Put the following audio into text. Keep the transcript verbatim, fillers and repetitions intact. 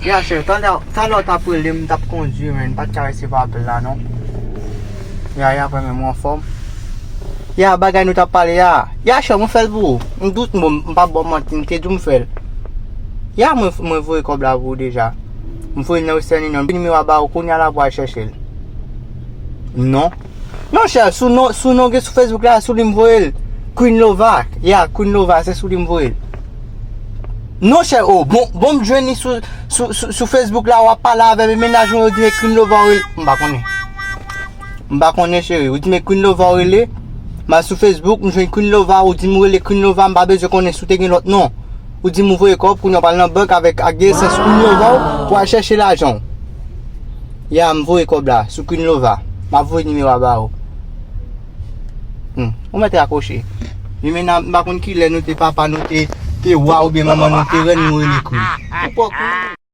Ya, chè, talè, talè w t ap rele m, m t ap kondui, men m pa t ka resevwa apèl la, non. Ya, ya, premye mwen anfòm. Ya, bagay nou t ap pale a. Ya, chè, mwen fè l pou ou. M dout, m, m p ap ba w manti, m te di w m fè l. Ya, mwen, mwen voye kòb la pou ou deja. M voye l nan Western Union. Nimewo a ba ou, kounye a la pou al chèche l. Non. Non, chè, sou non, sou non gen sou Facebook la, sou li m voye l. Queen Lova. Ya, Queen Lova, se sou li m voye l. Non, chè, oh, bon, bon, m jwenn li sou, sou, sou, sou Facebook la, w ap pale avè m, e mennaj mwen yo di men Queen Lova w rele. M pa konnen. M pa konnen, cheri. Ou di men Queen Lova w rele. M al sou Facebook, m jwenn Queen Lova, ou di m rele Queen Lova, m pa bezwen konnen si w te gen lòt non. Ou di m ou voye kòb, kounye a w pral nan bank avèk, ak de esans Queen Lova w pou al chèche lajan w. Ya, m voye kòb la, sou Queen Lova. M ap voye nimewo a ba ou. Hmm, ou mèt rakwoche. Li men nan, m pa konn kilè nou te papa, nou te, te wa oubyen manman nou te rèn nou rele Queen. Ou pran Queen.